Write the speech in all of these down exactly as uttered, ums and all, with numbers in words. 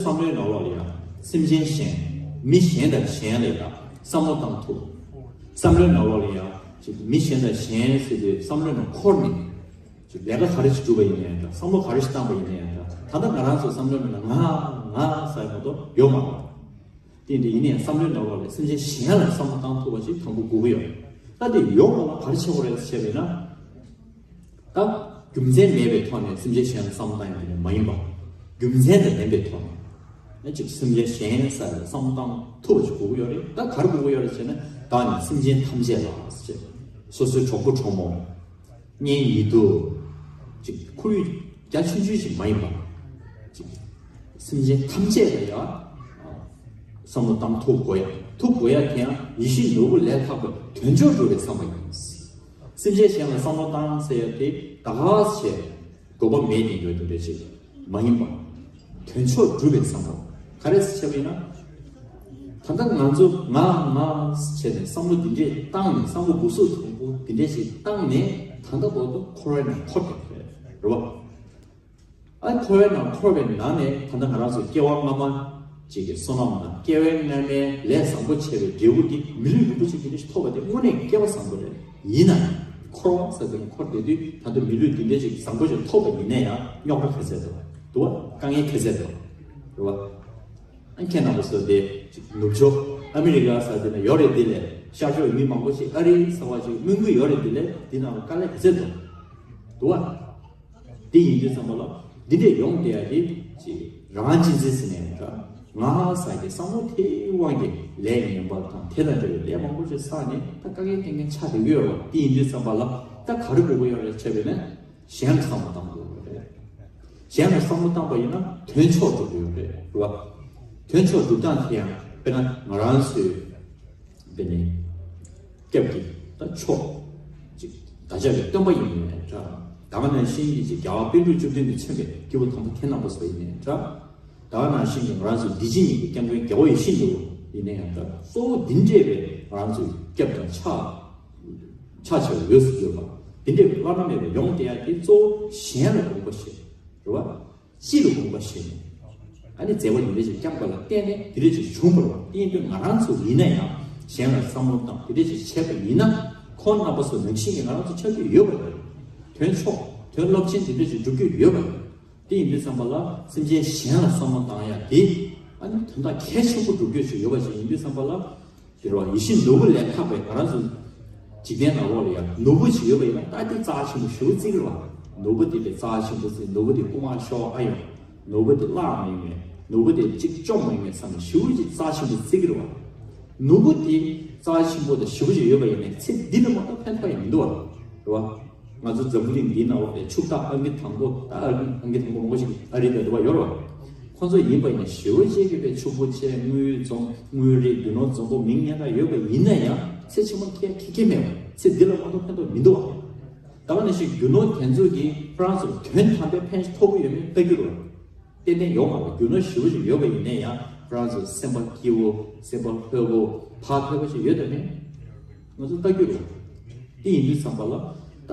བསམ་བློའི་ནང་ལོགས་ལ་ཡང་སེམས་ཅན་གཞན། མི་གཞན་དང་གཞན་ལ་ཡང་བསམ་བློ་བཏང་ཐུབ། བསམ་བློའི་ནང་ལོགས་ལ་ཡང་ཅིག་མི་གཞན་དང་གཞན་ཟེར་དུས་བསམ་བློའི་ནང་འཁོར་ནས། ཅིག་ལས་ཀ་ག་རེ་ཞིག་སྒྲུབ་པ་ཡིན་ན་ཡང་འདྲ། བསམ་བློ་ག་རེ་ཞིག་བཏང་པ་ཡིན་ན་ཡང་འདྲ། ད་ལྟ་ང་རང་ཚོ་བསམ་བློའི་ནང་ང་ང་ཟེར་མ་གཏོགས་ཡོད་མ་རེད། དེ་འདྲ་ཡིན་ནའི་བསམ་བློའི་ནང་ལོགས་ལ་སེམས་ཅན་གཞན་ལ་བསམ་བློ་བཏང་ཐུབ་པ་ཞིག་དང་པོ་དགོས་ཀྱི་ཡོད་རེད། ད་དེ་ཡོང་བ་ལ་ག་རེ་བྱེད་དགོས་རེད་ཟེར་བྱས་པ་ཡིན་ན། ད་རྒྱུ་མཚན་མེད་པའི་ཐོག་ནས་སེམས་ཅན་གཞན་ལ་བསམ་བློ་བཏང་ཡག་དེ་ནི་མ་ཡིན་པ། རྒྱུ་མཚན་དང་ལྡན་པའི་ཐོག་ནས། ཨ་ཅིག་སེམས་ཅན་གཞན་ས་ལ་བསམ་བློ་བཏང་ཐུབ་པ་ཞིག་དགོས་ཀྱི་ཡོད་རེད། ད་ག་རེ་དགོས་ཀྱི་ཡོད་རེད་ཟེར་ན། བདག་ནི་སེམས་ཅན་ཐམས་ཅད་ལ་ཟེར། སོ་སོའི་གྲོགས་པོ་གྲོགས་མོ། གཉེན་ཉེ་དུ། ཅིག་ཁོར་ཡུག་རྒྱ་ཆུང་ཆུང་ཞིག་མ་ཡིན་པ། ཅིག་སེམས་ཅན་ཐམས་ཅད་ལ་ཡང་བསམ་བློ་བཏང་ཐུབ་དགོས་ཡ། ཐུབ་དགོས་ཡ་དེ་ཡང་ཡིད་བཞིན་ནོར་བུ་ལས་ལྷག་པའི་དོན་མཆོག་སྒྲུབ་པའི་བསམ་པ་ཡིན། སེམས་ཅན་གཞན་ལ་བསམ་བློ་བཏང་ཟེར་ཡ་དེ་ད་ག་ཟེ་དགོས་པ་མེད་དེ་ཡོད་དེ་འདྲ་ཅིག་མ་ཡིན་པ། དོན་མཆོག་སྒྲུབ་པའི་བསམ་པ། ག་རེ་ཟེར་བ་ཡིན་ན། ད་ལྟ་ང་ཚོ་ང་ང་བྱས་ནས་བསམ་བློ་འདི་འདྲས་བཏང་ནས། བསམ་བློ་འབུ་སུག་དང་པོ་འདི་འདྲས་ཞིག་བཏང་ནས། ད་ལྟ་བར་དུ་འཁོར་བའི་ནང་འཁོར་བསྡད་པ་རེད། རེད་བ། ཨ་འཁོར་བའི་ནང་འཁོར་བའི་ནང་ནས་ད་ལྟ་ང་རང་ཚོ་སྐྱེ་བ་སྔ་མ་ཅིག་གི་བསོད་ནམས་དང་། སྐྱེ་བ་སྔ་མའི་ལས་བཟང་པོ་བྱས་པའི་འབྲས་བུ་འདི་མི་ལུས་རིན་པོ་ཆེ་འདི་འདྲ་ཞིག་ཐོབ་པ་དེ་དངོས་གནས་སྐལ་བ་བཟང་པོ་རེད། ཡིན་ན་ཡང་འཁོར་བ་ཟེར་དུས་འཁོར་བསྡད་དུས་ད་ལྟ་མི་ལུས་འདི་འདྲ་ཞིག་བཟང་པོ་ཞིག་ཐོབ་པ་ཡིན་ན་ཡང་རྙོག་དྲ་ག་ཚད་འདུག་འདུག་བ། དཀའ་ངལ་ག་ཚད་འདུག་རེད་བ། ཨ་ཁྱེད་རྣམ་པ་ཚོ་དེ་ནུབ་ཕྱོགས་ཨ་མི་རི་ཀ་ཟེར་དེ་ན་ཡོད་རེད། དེ་ལས་ཤར་ཕྱོགས་མི་མང་པོ་ཞིག་ཨ་རི་ཟེར་བ་ཞིག་སྨོན་གྱི་ཡོད་རེད། དེ་ལས་དེ་ནང་ལ་དཀའ་ལས་ག་ཚད་འདུག་འདུག་བ། དེ་ཡིན་དུས་ཙམ་པ་ལ་འདི་འདྲས་ཡོང་བསྡད་ཡ་དེ་ཅིག་རང་གཅེས་འཛིན་ཟེར་ནས་འདྲ། ང་ཟེར་གྱི་བསམ་བློ་དེའི་དབང་གིས་ལས་ངན་པ་དང་དེ་དང་འབྲེལ་བའི་ལས་མང་པོ་ཞིག་བསགས་ནས་ད་དཀའ་ངལ་ཐེབས་མཁན་ཆགས་བསྡད་ཀྱི་ཡོད་རེད་བ། དེ་ཡིན་དུས་ཙམ་པ་ལ་ད་ག་རེ་དགོས་ཀྱི་ཡོད་རེད་བྱས་པས་ན། གཞན་ལ་བསམ་བློ་བཏང་དགོས་ཀྱི་ཡོད་རེད། གཞན་ལ་བསམ་བློ་བཏང་པ་ཡིན་ན་དོན་མཆོག་འགྲུབ་ཀྱི་ཡོད་རེད། རེད་བ། དོན་མཆོག་འགྲུབ་སྟངས་དེ་ཡང་དཔེར་ན་ང་རང་ཚོའི་དཔེ་ནི་སྐྱབས་ཀྱི་ད་མཆོག་ཅིག་བདག་ཅག་གི་སྟོན་པ་ཡིན་ནའི་འདྲ། ད་ག་ནང་བཞིན་གྱི་ཅིག་རྒྱལ་བ་པཎ་གྲུབ་བཅུ་བདུན་དུ་མཚོན་པའི་སྐྱེས་བུ་དམ་པ་ཁྱེད་རྣམ་པ་ཚོ་ཡིན་ནའི་འདྲ། ད་ག་ནང་བཞིན་གྱི་ང་རང་ཚོའི་འདི་ཕྱི་གཉིས་ཀྱི་སྐྱབས་མགོན་རྒྱལ་བ་ཡིད་བཞིན་ནོར་བུ་ཡིན་ནའི་འདྲ། གཙོ་བོ་འདི་འདྲས་པའི་ང་རང་ཚོའི་སྐྱབས་དང་ཕྱག་ཕྱག་ཕྱིར་འོས་སུ་གྱུར་པ། དེ་འདྲའི་བླ་ན་མེད་པ་ཡོང་བསྡད་ཡ་དེ་གཙོ་བོ་གཞན་ལ་དགོངས་པ་བཞེས། རེད་བ། སྤྱི་ལ་དགོངས་པ་བཞེས་ནས། ཨ་ནི་མཛད་པ་འདི་འདྲ་ཞིག་བསྐྱངས་པ་ལ་བརྟེན་ནས་འདི་འདྲ་ཞིག་བྱུང་བ་རེད་བ། དེ་ཡིན་དུས་ང་རང་ཚོ་ཡིན་ན་ཡང་གཞན་ལ་བསམ་བློ་བཏང་འདི་འདྲ་ཞིག་བྱས་པ་ཡིན་ན། ཁོང་རྣམ་པ་ཚོ་ནང་བཞིན་གྱི་ང་རང་ཚོ་ཆགས་རྒྱུ་ཡོད་པ་རེད། དོན་མཆོག་དོན་རླབས་ཆེན་འདི་འདྲ་ཞིག་འགྲུབ་རྒྱུ་ཡོད་པ་རེད། དེ་ཡིན་དུས་ཙམ་པ་ལ་སེམས་ཅན་གཞན་ལ་བསམ་བློ་བཏང་ཡ་དེ་ཨ་ནི་དོན་དག་གལ་ཆེན་པོ་སྒྲུབ་རྒྱུ་ཞིག་ཡོད་པ་ཞིག་ཡིན་དུས་ཙམ་པ་ལ། དེ་རུ་ཡིད་བཞིན་ནོར་བུ་ལས་ལྷག་པའི་ང་རང་ཚོ་འཇིག་རྟེན་ནང་ལོགས་ལ་ཡང་ནོར་བུ་ཞིག་ཡོད་པ་ཡིན་ན་ད་དེ་རྩ་ཆེན་པོ་ཞེ་པོ་བརྩི་གི་རེད་བ། ནོར་བུ་དེ་ལས་རྩ་ཆེན་པོ་བརྩི། ནོར་བུ་དེ་རྐུ་མ་ཤོར་ཨ་ཡོང་། ནོར་བུ་དེ་བརླག་མ་ཡོང་ངེས། ནོར་བུ་དེ་གཅིག་བཅོམ་མ་ཡོང་ངེས་བསམ་ནས་ཞེ་པོ་ཅིག་རྩ་ཆེན་པོ་བརྩི་གི་རེད་བ། ནོར་བུ་དེ་རྩ་ཆེན་པོ་དང་ཞེ་པོ་ཅིག་ཡོད་པ་ཡིན་ནའི་ཚེ་འདི་ལ་མ་གཏོགས་ཕན་ཐོགས་ཡང་མི་འདུག་བ། རེད་བ། ང་ཚོ་འཛམ་བུ་གླིང་འདིའི་ནང་ལོགས་ལ་ཕྱུག་བདག་ཨང་ཀི་དང་པོ། ཨ་ཨང་ཀི་དང་པོ་མང་པོ་ཞིག་ཨ་རི་དང་འདི་པར་ཡོད་རེད་བ། ཁོང་ཚོ་ཡིན་པ་ཡིན་ན་ཞེ་པོ་ཅིག་གི་དཔེ་ཕྱུག་པོ་བྱས། དངུལ་འཛོམས། དངུལ་རིགས་རྒྱུ་ནོར་འཛོམས་པོ་མིང་སྙན་གྲགས་ཡོད་པ་ཡིན་ན་ཡང་ཚེ་ཕྱི་མ་ཁེ་ཁེ་ཁེ་མེད་པ། ཚེ་འདི་ལ་མ་གཏོགས་ཕན་ཐོགས་མི་འདུག་བ། ད་ག་ནང་བཞིན་རྒྱུ་ནོར་དེ་ཚོ་གིས་ཁོ་རང་ཚོར་དོན་དམ་པའི་ཕན་ཐོགས་ཀྱི་ཡོད་མེད་ལྟ་རྒྱུ་རེད་བ། ཏན་ཏན་ཡོད་མ་རེད། རྒྱུ་ནོར་ཞེ་པོ་ཅིག་ཡོད་པ་ཡིན་ན་ཡང་ཁོ་རང་ཚོ་སེམས་པ་སྐྱིད་པོ། སེམས་པ་ལྷོད་པོ། བག་ཕེབས་པོ་ཞིག་ཡོད་དམ་མེད། ང་ཚོ་ལྟ་རྒྱུ་རེད། དེ་ཡིན་དུས་ཙམ་པ་ལ་ད་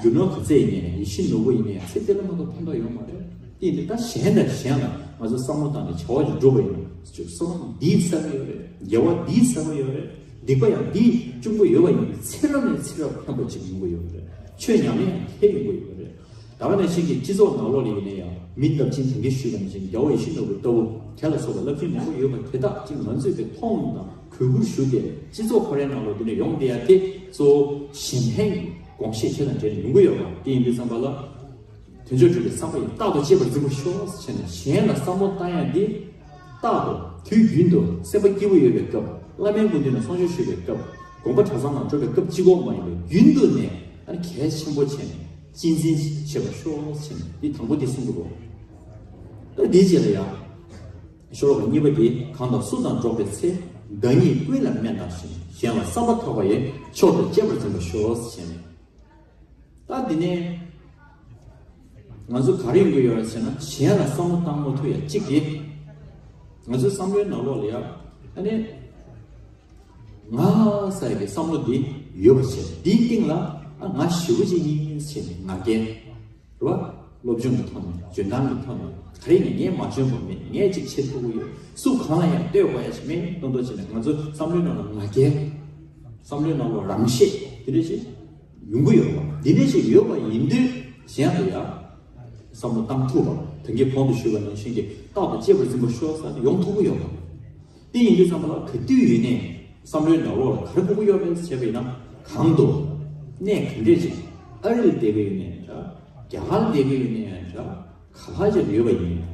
རྒྱུ་ནོར་ག་ཚད་ཡིན་ནའི་ཡིད་བཞིན་ནོར་བུ་ཡིན་ནའི་ཚེ་འདི་ལ་མ་གཏོགས་ཕན་ཐོགས་ཡོད་མ་རེད། དེ་ཡིན་དུས་ད་གཞན་དང་གཞན་ལ་ང་ཚོ་བསམ་བློ་བཏང་ནས་བྱ་བ་ཅིག་སྒྲུབ་པ་ཡིན་ན་ཅིག་བསོད་ནམས་འདིས་བསགས་ཀྱི་ཡོད་རེད། དགེ་བ་འདིས་བསགས་ཀྱི་ཡོད་རེད། སྡིག་པ་ཡང་འདིས་བཅུག་གི་ཡོད་པ་ཡིན་ན་ཚེ་རབས་ནས་ཚེ་རབས་ཕན་པ་ཅིག་ཡོང་གི་ཡོད་རེད། ཆོས་ཉམས་ལེན་ཡང་ལྷད་ཡོང་གི་ཡོད་རེད། ད་ག་ནང་བཞིན་གྱི་སྤྱི་ཚོགས་ནང་ལོགས་ལ་ཡིན་ན་ཡང་མི་རླབས་ཆེན་ད་གིན་ཞུས་པ་ནང་བཞིན་རྒྱལ་བ་ཡིད་བཞིན་ནོར་བུ་ལྟ་བུ་དེ་ལ་སོགས་པ་རླབས་ཆེན་མང་པོ་ཡོད་པ་དེ་དག་ཅིག་ང་ཚོས་དེ་མཐོང་དང་གུས་བཀུར་ཞུ་སྟེ་སྤྱི་ཚོགས་ཁོ་རའི་ནང་ལོགས་དེ་ནས་ཡོང་བསྡད་ཡ་དེ་གཙོ་བོ་གཞན་ཕན་གྱི་དགོངས་བཞེད་ཆེ་དང་འབྲེལ་ནས་ཡོང་གི་ཡོད་པ་དེ་ཡིན་དུས་ཙམ་པ་ལ། དོན་མཆོག་སྒྲུབ་པའི་བསམ་པ་ཡིས། རྟག་ཏུ་གཅེས་པར་འཛིན་པར་ཤོག་ཟེར་ནས་གཞན་ལ་བསམ་བློ་བཏང་ཡ་འདི། རྟག་ཏུ་དུས་རྒྱུན་དུ་སེམས་པ་སྐྱིད་པོ་ཡོད་པའི་སྐབས། བླ་མའི་སྐུ་མདུན་ན་གསུང་ཆོས་ཞུ་བའི་སྐབས། དགོན་པ་གྲྭ་ཚང་ནང་འགྲོ་བའི་སྐབས་གཅིག་པོ་མ་ཡིན་པར་རྒྱུན་དུ་ནས་ཨ་ནི་གལ་ཆེན་པོ་བྱས་ནས་གཅེས་འཛིན་བྱེད་པར་ཤོག་ཟེར་ནས་འདི་དང་པོ་འདི་གསུང་གི་འདུག་ད་འདིའི་རྗེས་ལ་ཡང་། ཤོ་ལོ་ཀ་གཉིས་པ་འདི། གང་དང་སུ་དང་འགྲོགས་པའི་ཚེ། བདག་ཉིད་ཀུན་ལ་སྨན་དང་བཞིན། གཞན་ལ་བསམ་པ་ཐག་པ་ཡིས། མཆོག་ཏུ་གཅེས་པར་འཛིན་པར་ཤོག་ཟེར་ནས། ད་འདི་ནས་ང་ཚོ་ག་རེ་ཡོང་གི་ཡོད་རེད་ཟེར་ན། གཞན་ལ་བསམ་བློ་བཏང་མ་ཐུབ་ཡ་གཅིག་དེ། ང་ཚོའི་བསམ་བློའི་ནང་ལོགས་ལ་ཡ་ཨ་ནི་ང་ཟེར་ཡ་གི་བསམ་བློ་འདི་ཡོད་པ་བྱས། འདིའི་སྟེང་ལ་ཨ་ང་ཞེ་པོ་ཅིག་ཡིན་ཟེར་ནས་ང་རྒྱལ། རེད་བ། སློབ་སྦྱོང་གི་ཐོག་ནས་འཇོན་ཐང་གི་ཐོག་ནས་ག་རེ་ནས་ངས་མ་འཇོན་པ་མེད། ངས་ཅིག་བྱེད་ཐུབ་ཀྱི་ཡོད། སུ་གང་ལ་ཡང་ལྟོས་དགོས་ཡ་ཞིག་མེད། མདོར་བསྡུས་བྱས་ན་ང་ཚོ་བསམ་བློའི་ནང་ལ་ང་རྒྱལ། བསམ་བློའི་ནང་ལ་རང་ཤེད་དེ་འདྲ་ཞིག་ཡོང་གི་ཡོད་པ། དེ་འདྲ་ཞིག་ཡོད་པ་ཡིན་དུས་གཞན་ལ་ཡང་བསམ་བློ་བཏང་ཐུབ་པ། ད་གིན་གོང་དུ་ཞུས་པ་ནང་བཞིན་གྱི་རྟག་ཏུ་གཅེས་པར་འཛིན་པར་ཤོག་ཟེར་ཏེ་ཡོང་ཐུབ་ཀྱི་ཡོད་པ། དེ་ཡིན་དུས་ཙམ་པ་ལ་ག་དུས་ཡིན་ནའི་བསམ་བློའི་ནང་ལོགས་ལ་ག་རེ་དགོས་ཀྱི་ཡོད་མེད་བྱས་པ་ཡིན་ན། གང་དུ་གནས་ག་འདྲས་ཅིག་ཨ་རི་ལ་བསྡད་ཀྱི་ཡོད་ནའི་འདྲ། རྒྱ་གར་ལ་བསྡད་ཀྱི་ཡོད་ནའི་འདྲ། ག་པར་ཅིག་ཡོད་པ་ཡིན་ནའི།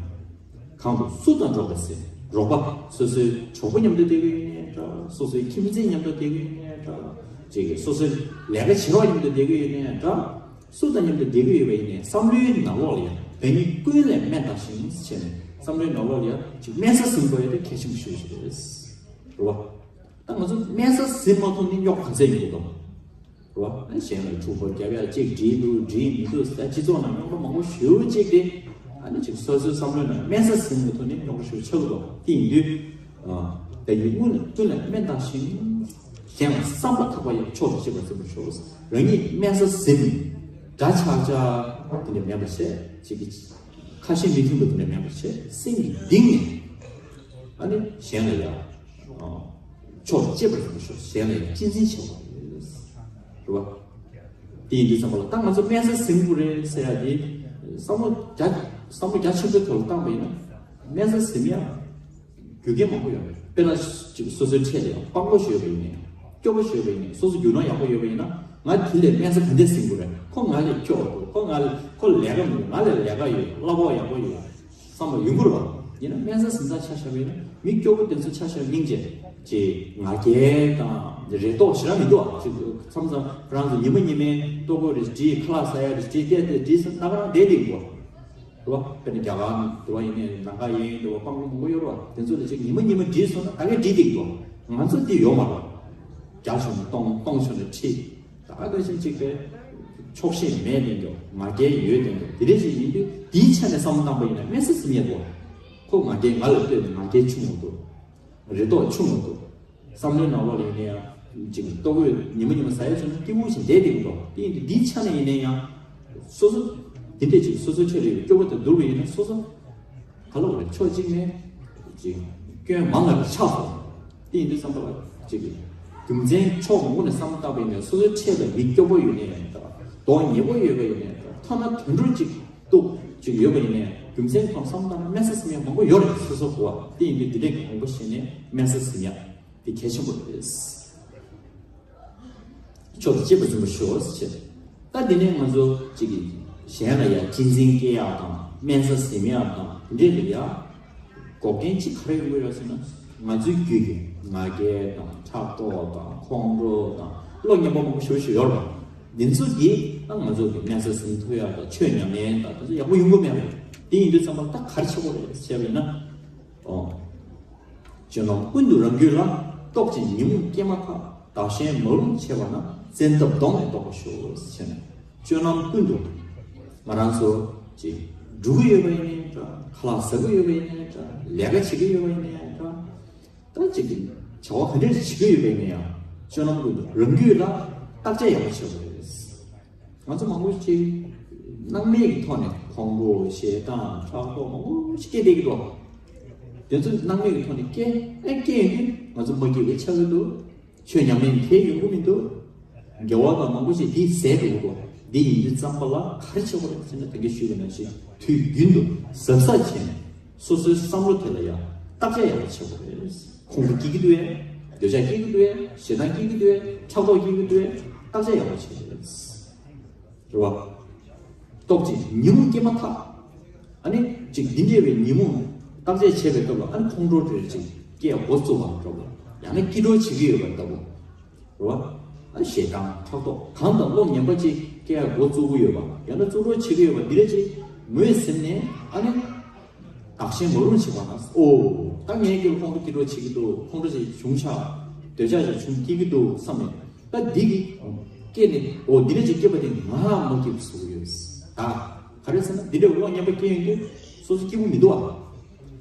གང་དུ་སུ་དང་འགྲོགས་པ་ཟེར། རོགས་པ། སོ་སོའི་གྲོགས་པོ་མཉམ་དུ་བསྡད་ཀྱི་ཡོད་ནའི་འདྲ། སོ་སོའི་ཁྱིམ་མཚེས་མཉམ་དུ་བསྡད་ཀྱི་ཡོད་ནའི་འདྲ། ཅིག་གིས་སོ་སོའི་ལས་ཀ་བྱེད་རོགས་མཉམ་དུ་བསྡད་ཀྱི་ཡོད་ནའི་འདྲ། སུ་དང་མཉམ་དུ་བསྡད་ཀྱི་ཡོད་པ་ཡིན་ནའི་བསམ་བློའི་ནང་ལོགས་ལ་ཡང་བདག་ཉིད་ཀུན་ལས་དམན་བཏང་ཞིང་བྱས་ནས་བསམ་བློའི་ནང་ལོགས་ལ་ཡང་ཅིག་དམན་ས་ཟིན་དགོས་ཡ་དེ་གལ་ཆེན་པོ་ཞེ་པོ་ཞིག་རེད། རེད་བ། ད་ང་ཚོ་དམན་ས་ཟིན་མ་ཐུབ་ནི་རྙོག་ག་ཚད་ཡོང་གི་འདུག་རེད་བ། གཞན་ལ་འཁྲུག་པ་རྒྱབ་ཡ་གཅིག་བྲིས་འདུག་བྲིས་མི་འདུག་ཟེར། སྤྱི་ཚོགས་ནང་རྙོག་དྲ་མང་པོ་ཞེ་པོ་ཅིག་དེ། ཨ་ནི་ཅིག་སོ་སོའི་བསམ་བློའི་ནང་དམན་ས་ཟིན་མ་ཐུབ་ནི་རྙོག་དྲ་ཞེ་པོ་ཆགས་ཀྱི་འདུག་དེ་ཡིན་དུས། ཨ། བདག་ཉིད་ཀུན་ལས་ཀུན་ལས་དམན་བཏང་ཞིང་། གཞན་ལ་བསམ་པ་ཐག་པ་ཡིས་མཆོག་ཏུ་གཅེས་པར་འཛིན་པར་ཤོག་རང་ཉིད་དམན་ས་ཟིན། འདྲ་ཆགས་ཆགས་དེ་འདྲ་མེད་པར་བྱས། ཅིག་གི་ཁ་ཞེ་མི་མཐུན་པ་དེ་འདྲ་མེད་པར་བྱས། སེམས་ཀྱི་གཏིང་ནས་ཨ་ནི་གཞན་ལ་ཡང་། ཨ། མཆོག་ཏུ་གཅེས་པར་འཛིན་པར་ཤོག་གཞན་ལ་ཡང་གཅེས་འཛིན་བྱེད་པ་རེད། རེད་བ། དེ་ཡིན་དུས་ཙམ་པ་ལ་ད་ང་ཚོ་དམན་ས་ཟིན་དགོས་རེད་ཟེར་ཡ་དེ། བསམ་བློ་རྒྱ། བསམ་བློ་རྒྱ་ཆེན་པོའི་ཐོག་ལ་བཏང་པ་ཡིན་ན། དམན་ས་ཟིན་ཡ་རྒྱུ་རྐྱེན་མང་པོ་ཡོད་རེད། དཔེར་ན་ཅིག་སོ་སོའི་འཕྲད་ལ་ཡང་དཔང་པོ་ཞིག་ཡོད་པ་ཡིན་ནའི། སྐྱོ་པོ་ཞིག་ཡོད་པ་ཡིན་ནའི། སོ་སོ་རྒྱུ་ནོར་ཡག་པོ་ཡོད་པ་ཡིན་ན། ང་དེ་ལས་དམན་ས་ག་འདྲས་ཟིན་དགོས་རེད། ཁོ་ང་ལས་སྐྱོ་པོ་འདུག་ཁོ་ང་ལས། ཁོ་ལས་ཀ་མི་འདུག་ང་ལས་ལས་ཀ་ཡོད། གླ་ཕོགས་ཡག་པོ་ཡོད། བསམ་པ་ཡོང་གི་རེད་བ། ཡིན་ན་དམན་ས་ཟིན་ཐག་ཆ་བཞག་པ་ཡིན་ན། མི་སྐྱོ་པོ་དེ་ཚོ་ཆ་བཞག་སྙིང་རྗེ། ཅིག་ང་རྒྱལ་དང་རེ་དོགས་ཞེ་དྲག་མི་འདུག་ཨ། ཅིག་མཚམས་མཚམས་ཁོ་རང་ཚོ་ཉི་མ་ཉི་མའི་ལྟོ་གོས་རེ་བྲིས། ཁ་ལག་ཟ་ཡ་རེ་བྲིས། བལྟས་བལྟས་བྲིས་སོང་ན་ཁོ་རང་བསྡད་བསྡད་འདུག་རེད་བ། དཔེར་ན་རྒྱ་གར་འདྲ་བ་ཡིན་ནའི། ལང་ཀ་ཡིན་འདྲ་བ། སྤང་རོང་མང་པོ་ཡོད་རེད་བ། དེ་ཚོ་ལ་ཅིག་ཉི་མ་ཉི་མ་བྲིས་སོང་ན་ད་གས་བྲིས་བསྡད་འདུག་ང་ཚོ་འདི་ཡོད་མ་རེད། བརྒྱ་བྱུང་ན་སྟོང་། སྟོང་བྱུང་ན་ཁྲི། ད་ག་ནང་བཞིན་ཅིག་པའི་ཆོག་ཤེས་མེད་དེ་འདུག་ང་རྒྱལ་ཡོད་དེ་འདུག་དེ་འདྲ་ཞིག་ཡིན་དུས་དེའི་ཆ་ནས་བསམ་བློ་བཏང་པ་ཡིན་ན་དམན་ས་ཟིན་ཡ་འདུག་ཁོ་ང་རྒྱལ། ང་ལ་ལྟོས་ནས་ང་རྒྱལ་ཆུང་བ་འདུག་རེ་དོགས་ཆུང་བ་འདུག་བསམ་བློའི་ནང་ལོགས་ལ་ཡིན་ན་ཡང་ཅིག་ལྟོ་གོས་ཉི་མ་ཉི་མ་ཟ་ཡ་བྱུང་ན་སྐྱིད་པོ་ཞིག་བསྡད་བསྡད་ཀྱི་འདུག་དེ་ཡིན་དུས་འདིའི་ཆ་ནས་ཡིན་ན་ཡང་སོ་སོ་དེ་འདྲས་ཅིག་སོ་སོའི་འཕྲད་ལ་ཡོད་པའི་སྐྱོ་པོ་དང་བསྡུར་བ་ཡིན་ན་སོ་སོ་ག་ལ་བ་རེད། ཕྱོགས་གཅིག་ནས་ཅིག་སྐྱོན་མང་ལ་ཆགས་སོང་། དེ་ཡིན་དུས་བསམ་པ་ལ་ཅིག་རྒྱུ་མཚན་ཕྱོགས་མང་པོ་ནས་བསམ་བློ་བཏང་པ་ཡིན་ན། སོ་སོའི་འཕྲད་ལ་མི་སྐྱོ་པོ་ཡོད་ནའི་འདྲ། གདོང་ཉེས་པོ་ཡོད་པ་ཡིན་ནའི་འདྲ། ཐ་ན་དུད་འགྲོ་གཅིག་སྡུག་ཅིག་ཡོད་པ་ཡིན་ནའི་རྒྱུ་མཚན་ཁོང་བསམ་བློ་བཏང་ན་དམན་ས་ཟིན་ཡ་མང་པོ་ཡོད་རེད། སོ་སོ་གོ་བ། དེ་ཡིན་དུས་འདི་འདྲའི་དགོངས་པ་བཞེས་ནས་དམན་ས་ཟིན་ཡ་དེ་གལ་ཆེན་པོ་རེད། མཆོག་ཏུ་གཅེས་པར་འཛིན་པར་ཤོག་ཟེར་བྱས། ད་འདི་ནས་ང་ཚོ་གཅིག་གིས་གཞན་ལ་ཡ་གཅེས་འཛིན་སྐྱེ་ཡག་དང་དམན་ས་ཟིན་ཡག་དང་དེ་འདྲས་ལ་ཡ་འགོག་རྐྱེན་གཅིག་ག་རེ་ཡོང་གི་རེད་ཟེར་ན། ང་ཚོའི་རྒྱུད་ཀྱི་ང་རྒྱལ་དང་ཕྲག་དོག་དང་ཁོང་ཁྲོ་དང་བློ་ངན་པ་མང་པོ་ཞེ་པོ་ཞིག་ཡོད་རེད་པ། འདི་ཚོ་གིས་ད་ང་ཚོ་གི་དམན་ས་ཟིན་ཐུབ་ཡག་དང་ཆོས་ཉམས་ལེན་དང་དེ་ཚོ་ཡག་པོ་ཡོང་གི་མེད་པ། དེ་ཡིན་དུས་ཙམ་པ་ད་ག་རེ་བྱེད་དགོས་རེད་ཟེར་བ་ཡིན་ན། ཨོ། སྤྱོད་ལམ་ཀུན་ཏུ་རང་རྒྱུད་ལ། རྟོག་ཅིང་ཉོན་མོངས་སྐྱེས་མ་ཐག་བདག་གཞན་མ་རུངས་བྱེད་པ་ན། བཙན་ཐབས་གདོང་ནས་བཟློག་པར་ཤོག་ཟེར་ནས། སྤྱོད་ལམ་ཀུན་ཏུ་ང་རང་ཚོ་ཅིག་འགྲོ་གི་ཡོད་པ་ཡིན་ནའི་འདྲ། ཁ་ལག་ཟ་གི་ཡོད་པ་ཡིན་ནའི་འདྲ། ལས་ཀ་བྱེད་ཀྱི་ཡོད་པ་ཡིན་ནའི་འདྲ། ད་ཅིག་བྱ་བ་ག་འདྲས་བྱེད་ཀྱི་ཡོད་པ་ཡིན་ན་ཡང་སྤྱོད་ལམ་ཀུན་ཏུ་རང་རྒྱུད་ལ་བརྟག་དཔྱད་ཡག་པོ་བྱེད་དགོས་རེད། ང་ཚོ་མང་པོ་ཞིག་སྣང་མེད་ཀྱི་ཐོག་ནས་ཁོང་ཁྲོ་ཞེ་སྡང་ཕྲག་དོག་མང་པོ་ཞིག་སྐྱེ་བསྡད་ཀྱི་འདུག་དེ་ཚོ་སྣང་མེད་ཀྱི་ཐོག་ནས་སྐྱེ། ཨེ་སྐྱེ་ཡོང་དུས་ང་ཚོ་མ་སྐྱིད་པ་ཆགས་ཀྱི་འདུག་ཆོས་ཉམས་ལེན་དེ་ཡོང་གི་མི་འདུག་དགེ་བ་དང་མང་པོ་ཞིག་དེས་ཟད་འགྲོ་གི་འདུག་འདི་ཡིན་དུས་ཙམ་པ་ལ་ག་རེ་བྱེད་དགོས་རེད་ཟེར་ན། ད་གིན་ཞུས་པ་ནང་བཞིན་དུས་རྒྱུན་དུ་གཟབ་གཟབ་བྱས་ནས་སོ་སོའི་བསམ་བློ་དེ་ལ་ཡང་བརྟག་དཔྱད་ཡག་པོ་བྱེད་དགོས་རེད། ཁོང་ཁྲོ་སྐྱེ་གི་འདུག་གས། འདོད་ཆགས་སྐྱེ་གི་འདུག་གས། ཞེ་སྡང་སྐྱེ་གི་འདུག་གས། ཕྲག་དོག་སྐྱེ་གི་འདུག་གས། བརྟག་དཔྱད་ཡག་པོ་བྱེད་དགོས་རེད། རེད་བ། རྟོག་ཅིང་ཉོན་མོངས་སྐྱེས་མ་ཐག་ཨ་ནི་ཅིག་འདི་འདྲ་བའི་ཉོན་མོངས་བརྟག་དཔྱད་བྱེད་པའི་སྐབས་ལ་ཨ་ནི་ཁོང་ཁྲོ་དེ་ཅིག་སྐྱེ་འགོ་བཙུགས་པ་འདྲ་བོ། ཡང་ན་སྐྱིད་འགྲོ་བྱེད་ཀྱི་ཡོད་པ་ལྟ་བུ། རེད་བ། ཨ་ཞེ་སྡང་ཕྲག་དོག་གང་དང་བློ་ངན་པ་ཅིག་སྐྱེ་འགོ་བཙུགས་ཀྱི་ཡོད་པ། ཡང་ན་བཙུགས་འགྲོ་བྱེད་ཀྱི་ཡོད་པ་འདི་འདྲ་ཅིག་ངོས་ཟིན་ནས་ཨ་ནི། བདག་གཞན་མ་རུངས་བྱེད་པ་ན། ཨོ། ད་ངའི་རྒྱུད་ཁོང་ཁྲོ་སྐྱིད་འགྲོ་བྱེད་ཀྱི་འདུག་ཁོང་ཁྲོ་ཞིག་བྱུང་ཤག་འདོད་ཆགས་ཞིག་བྱུང་སྐྱེ་གི་འདུག་བསམ་ནས། ད་འདི་གི་སྐྱེས་ནས་ཨོ་འདི་འདྲ་ཅིག་སྐྱེས་པ་དེ་ང་མ་སྐྱིད་པ་བཟོ་གི་ཡོད། ད་ག་རེ་ཟེར་ན་འདི་འདྲ་བློ་ངན་པ་སྐྱེ་ཡོང་དུས་སོ་སོ་སྐྱིད་པོ་མི་འདུག་ཨ།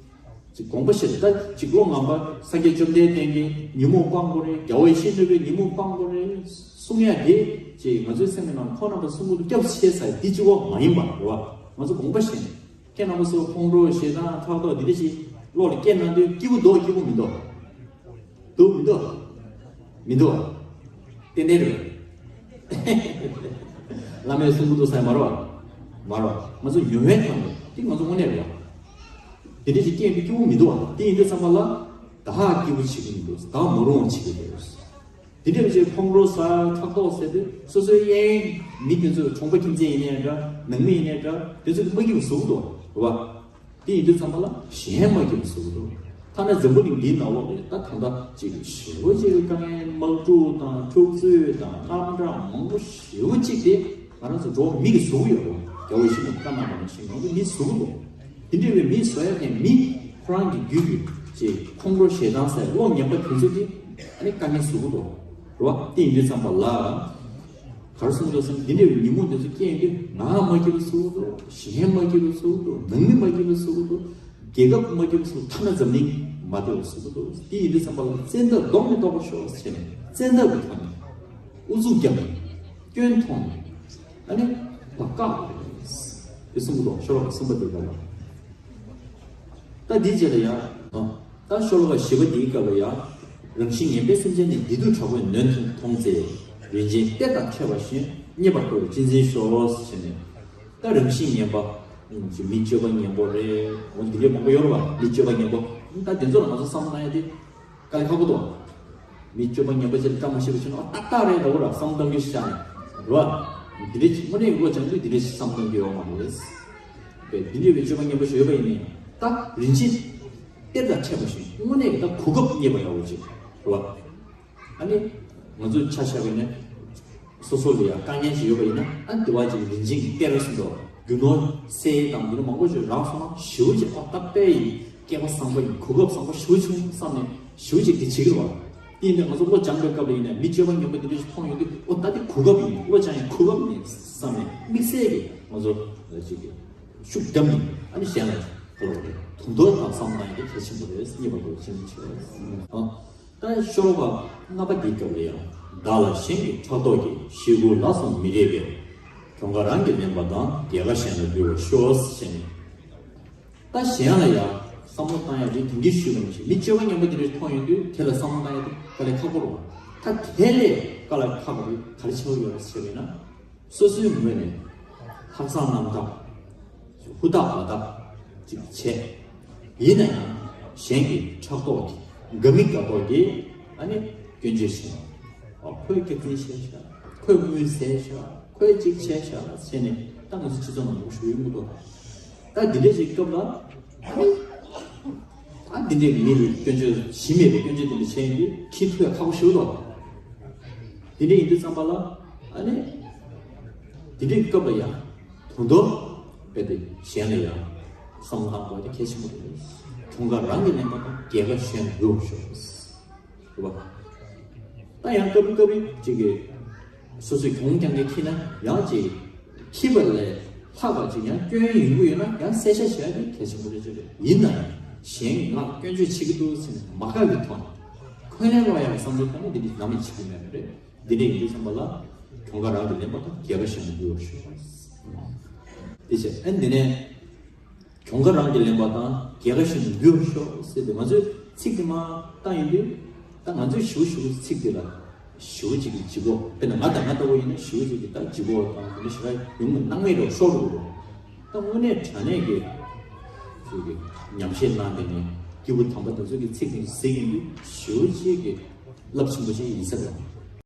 ཅིག་དགོངས་པ་བཞེས། ད་ཅིག་བློ་ངན་པ་སངས་རྒྱས་བཅོམ་ལྡན་འདས་ཀྱིས་ཉོན་མོངས་སྤང་དགོས་རེད། རྒྱལ་བ་ཡེ་ཤེས་ནུས་པས་ཉོན་མོངས་སྤང་དགོས་རེད་གསུང་ཡ་དེ་ཅིག་ང་ཚོའི་སེམས་ཀྱི་ནང་ཁོང་རྣམ་པ་གསུང་གི་འདུག་སྐྱབས་ཆེ་ས་འདི་གཅིག་པོ་མ་ཡིན་པ་རེད་བ། ང་ཚོ་དགོངས་པ་བཞེས་ནས། ཁྱེད་རྣམ་པ་ཚོ་ཁོང་ཁྲོ་ཞེ་སྡང་ཕྲག་དོག་འདི་འདྲ་ཞིག་བློ་ལ་སྐྱེས་གནང་དུས་སྐྱིད་པོ་འདུག་སྐྱིད་པོ་མི་འདུག་འདུག་མི་འདུག་མི་འདུག་ཏན་ཏན་རེད། བླ་མས་གསུང་གི་འདུག་ས་མ་རོ། མ་རོ། ང་ཚོ་ཡོན་ཧན་ཐང་རེད་དེ་ང་ཚོ་དངོས་གནས་རེད། དེ་འདྲ་ཞིག་སྐྱེས་དུས་སྐྱིད་པོ་མི་འདུག་དེ་ཡིན་དུས་ཙམ་པ་ལ་ད་ཧ་སྐྱིད་པོ་བྱེད་ཀྱི་མི་འདུག་ད་མ་རུང་བ་བྱེད་ཀྱི་འདུག་དེ་འདྲ་བྱས་ཁོང་ཁྲོ་ཟ་ཕྲག་དོག་ཟེར་དུས་སོ་སོའི་གཡས་མི་དེ་ཚོ་གྲོང་པ་ཁྱིམ་མཚེས་ཡིན་ནའི་འདྲ་ནང་མི་ཡིན་ནའི་འདྲ་དེ་ཚོ་མ་སྐྱིད་པ་བཟོ་གི་འདུག་རེད་བ། དེ་ཡིན་དུས་ཙམ་པ་ལ་གཞན་མ་སྐྱིད་པ་བཟོ་གི་འདུག་ཐ་ན་འཛམ་བུ་གླིང་འདིའི་ནང་ལོགས་ལ་ད་ད་ལྟ་ཅིག་ཞེ་པོ་ཅིག་གི་དཀའ་ངལ་དམག་འཁྲུག་དང་འཁྲུག་རྩོད་དང་དངངས་སྐྲག་མང་པོ་ཞེ་པོ་ཅིག་དེ་ང་རང་ཚོ་འགྲོ་བ་མི་གིས་བཟོ་གི་ཡོད་རེད་བ། རྒྱལ་བ་ཡིད་བཞིན་ནོར་བུ་བཀའ་གནང་བ་ནང་བཞིན་ང་ཚོ་མིས་བཟོ་གི་འདུག་དེ་འདྲ་བའི་མིས་བཟོ་ཡ་དེ་མི་ཁོ་རང་གི་རྒྱུད་ཀྱི་ཅིག་ཁོང་ཁྲོ་ཞེ་སྡང་ཟེར་བློ་ངན་པ་དེ་ཚོ་དེ་ཨ་ནི་དཀའ་ངལ་བཟོ་གི་འདུག་རེད་བ། དེ་ཡིན་དུས་ཙམ་པ་ལ། ག་རེ་གསུངས་འདུག་ཟེར་ན་འདི་འདྲ་བའི་ཉིན་མོ་འདི་ཚོ་སྐྱེལ་དུས་ང་མ་སྐྱིད་པ་བཟོ་གི་འདུག་གཞན་མ་སྐྱིད་པ་བཟོ་གི་འདུག་ནང་མི་མ་སྐྱིད་པ་བཟོ་གི་འདུག་རྒྱལ་ཁབ་མ་སྐྱིད་པ་བཟོ་གི་འདུག་ཐ་ན་འཛམ་གླིང་མ་བདེ་བ་བཟོ་གི་འདུག་དེ་ཡིན་དུས་ཙམ་པ་ལ་བཙན་ཐབས་ལྡོག་མི་ལྡོག་པ་ཤོག་ཟེར་ནས་བཙན་ཐབས་ཀྱི་ཐོག་ནས་ཨུ་ཚུགས་བརྒྱབ་ནས་སྐྱོན་མཐོང་ནས་ཨ་ནི་ལ་བཀག་དགོས་རེད། དེ་གསུང་གི་འདུག་ཤོ་ལོ་ཀ་གསུམ་པ་དེ་ག་ལ། ད་འདིའི་རྗེས་ལ་ཡང་། ད་ཤོ་ལོ་ཀ་བཞི་པ་འདིའི་སྐབས་ལ་ཡང་། རང་བཞིན་ངན་པས་སེམས་ཅན་ནི། བདེ་སྡུག་དྲག་པོས་ནོན་མཐོང་ཚེ། རིན་ཆེན་གཏེར་དང་འཕྲད་པ་བཞིན། རྙེད་པར་དཀའ་བས་གཅེས་འཛིན་ཤོག་ཟེར་ནས། ད་རང་བཞིན་ངན་པ། ཨུམ། མི་སྤྱོད་པ་ངན་པོ་རེད། འོ་འདི་འདྲའི་མང་པོ་ཡོད་རེད་བ། མི་སྤྱོད་པ་ངན་པོ། ད་དེ་ཚོ་ལ་ང་ཚོ་བསམ་བློ་བཏང་ཡ་དེ། དཀའ་ལས་ཁག་པོ་འདུག་མི་སྤྱོད་པ་ངན་པ་ཅིག་ལ་བཀའ་མ་བཤད་པ་བྱས་ན་ཨོ་ཏག་ཏག་རེད་འདྲ་བོ་ར་བསམ་བློ་གཏོང་རྒྱུ་ཤ་ནས་རེད་བ། འདི་འདྲའི་ཅིག་དངོས་གནས་བློ་སྦྱང་དུས་འདི་འདྲའི་ཅིག་བསམ་བློ་གཏོང་རྒྱུ་ཡོད་མ་རེད། བས་འདི་འདྲའི་བའི་སྤྱོད་པ་ངན་པ་ཞིག་ཡོད་པ་ཡིན་ནའི་ད་རིན་ཆེན་གཏེར་དང་འཕྲད་པ་བཞིན་དངོས་གནས་ཀྱི་ད་གོ་སྐབས་རྙེད་པ་ཡག་པོ་ཅིག་རེད་བ། ཨ་ནི། ང་ཚོས་ཆ་བཞག་པ་ཡིན་ན། སོ་སོ་ལ་ཡང་དཀའ་ངལ་ཞིག་ཡོད་པ་ཡིན་ན་ཨ་ནི་དེ་བ་ཅིག་རིན་ཆེན་གྱི་གཏེར་ཟེར་འདུག་རྒྱུ་ནོར་གསེར་དང་འདི་འདྲ་མང་པོ་ཞིག་རག་སོང་ན་ཞེ་པོ་ཅིག་ཨ་ད་དཔེ་ཡིན་སྐལ་བ་བཟང་པོ་ཡིན་གོ་སྐབས་བཟང་པོ་ཞེ་པོ་བྱུང་བསམ་ནས་ཞེ་པོ་ཅིག་དེ་བྱེད་ཀྱི་རེད་བ། དེ་ཡིན་དུས་ང་ཚོ་བློ་སྦྱང་པའི་སྐབས་ལ་ཡིན་ན་མི་སྤྱོད་པ་ངན་པ་འདི་འདྲ་ཞིག་མཐོང་ཡོང་དུས་ཨོ་ད་དེ་གོ་སྐབས་ཡིན་བློ་སྦྱང་ཡང་གོ་སྐབས་ཡིན་བསམ་ནས་དམིགས་བསལ་གྱི་ང་ཚོ་ཅིག་གི་ཤུགས་བརྒྱབ་ནས་ཨ་ནི་གཞན་ལ་ག་ལ་བ་རེད་དོན་དོན་དང་བསམ་བློ་བཏང་ཡ་དེ་གལ་ཆེན་པོ་རེད་རྙེད་པ་དགོས་ཕྱིན་ཆེ། ད་ཤོ་ལོ་ཀ་ལྔ་པ་འདིའི་སྐབས་ལ་ཡང་། བདག་ལ་གཞན་གྱི་ཕྲག་དོག་གིས། །ཞེ་དགུ་ལ་སོགས་མི་རིགས་པས། །གྱོང་ཁ་རང་གིས་ལེན་པ་དང་། །རྒྱལ་ཁ་གཞན་ལ་འབུལ་བར་ཤོག །ཟེར་ནས། ད་གཞན་ལ་ཡང་བསམ་བློ་བཏང་ཡ་རེད་དེང་གི་ཤུལ་ལ་ཞིག་མི་སྤྱོད་པ་ངན་པ་དེ་འདྲ་མཐོང་ཡོང་དུས་དེ་ལ་བསམ་བློ་བཏང་ཡ་དེ་དཀའ་ལས་ཁག་པོ་རེད། ད་དེ་ལས་དཀའ་ལས་ཁག་པོ་དེ་ག་རེ་ཆགས་ཡོད་རེད་ཟེར་བས་ན། སོ་སོའི་ངོས་ནས་ལྷག་བསམ་རྣམ་དག་ཧུར་ཐག་འབད་ཐག་ཅིག་བྱས། ཡིན་ན་ཡང་གཞན་གྱི་ཕྲག་དོག་གིས་དགའ་མི་དགའ་མདོག་གིས་ཨ་ནི་སྐྱོན་བརྗོད་བྱས། ཨ་ཁོས་སྐྱག་རྫུན་བཤད་ཤག་ཁོས་དངུལ་ཟས་ཤག་ཁོས་ཅིག་བྱས་ཤག་ཟེར་ནས་ད་ང་ཚོ་སྤྱི་ཚོགས་ནང་ལ་ཞུ་ཡོང་གི་འདུག་ད་འདི་འདྲ་ཞིག་སྐབས་ལ་ཨ་ནི་ཨ་འདི་འདྲའི་མི་ལ་སྐྱོན་བརྗོད་གཞི་མེད་པའི་སྐྱོན་བརྗོད་དེ་འདྲ་བྱས་ཡོང་དུས་ཁྱི་ཐུག་ཡ་ཁག་པོ་ཞིག་འདུག་དེ་འདྲ་ཡིན་དུས་ཙམ་པ་ལ་ཨ་ནི་དེ་འདྲའི་སྐབས་ལ་ཡང་དོན་དུ་དཔེ་དེ་གཞན་ལ་ཡང་བསམ་བློ་བཏང་དགོས་དེ་གལ་ཆེན་པོ་རེད། གྱོང་ཁ་རང་གིས་ལེན་པ་དང་རྒྱལ་ཁ་གཞན་ལ་འབུལ་བར་ཤོག་རེད་བ། ད་ཡང་སྐབས་རེ་སྐབས་རེ་ཅིག་གི་སོ་སོས་གྱོང་རྐྱང་རྐྱང་ཁྱེར་ན་ཡང་ཅིག་ཁྱི་པ་ལས་ལྷག་པ་ཅིག་ཡང་སྐྱོན་ཡོང་གི་ཡོད་ན་ཡང་གསལ་བཤད་བྱས་ཏེ་གལ་ཆེན་པོ་རེད་ཅེས་རེད། ཡིན་ན་ཡང་གཞན་གྱིས་ང་ལ་སྐྱོན་བརྗོད་བྱེད་ཀྱི་འདུག་ཟེར་ནས་མ་དགའ་བའི་ཐོག་ནས་འཁོན་ལན་སློག་ཡག་གི་བསམ་བློ་བཏང་ན་འདི་འདྲ་ནམ་ཡང་བྱེད་ཀྱི་མེད་པ་རེད། འདི་འདྲ་ཡིན་དུས་ཙམ་པ་ལ་གྱོང་ཁ་རང་གིས་ལེན་པ་དང་རྒྱལ་ཁ་གཞན་ལ་འབུལ་བར་ཤོག་དེ་བྱས་ཨ་འདི་ནས་གྱོང་ཁ་རང་གིས་ལེན་པ་དང་རྒྱལ་ཁ་གཞན་ལ་འབུལ་བར་ཤོག་ཟེར་ཏེ་ང་ཚོས་ཚིག་དེ་མར་བཏང་ཡོང་དུས་ད་ང་ཚོས་ཞུ་ཞུ་ཚིག་དེ་ལ་ཞུ་ཅིག་གི་ལྗིད་ཁོག་དཔེར་ན་ང་དང་ང་ལྟ་བུ་ཡིན་ན་ཞུ་ཅིག་གི་ད་ལྗིད་ཁོག་དང་དེ་འདྲ་ཞིག་ཡོང་གི་སྣང་མེད་རོགས་ཤོར་འགྲོ་གི་རེད། ད་དངོས་གནས་དྲང་གནས་ཀྱི་ཅིག་གི་ཉམས་བཞེས་གནང་དེ་ནས་སྐྱེས་བུ་དམ་པ་དེ་ཚོ་གི་ཚིག་དེ་གཟིགས་ཡོང་དུས་ཞུ་ཅིག་གི་རླབས་ཆེན་པོ་ཞིག་ཡིན་ས་རེད།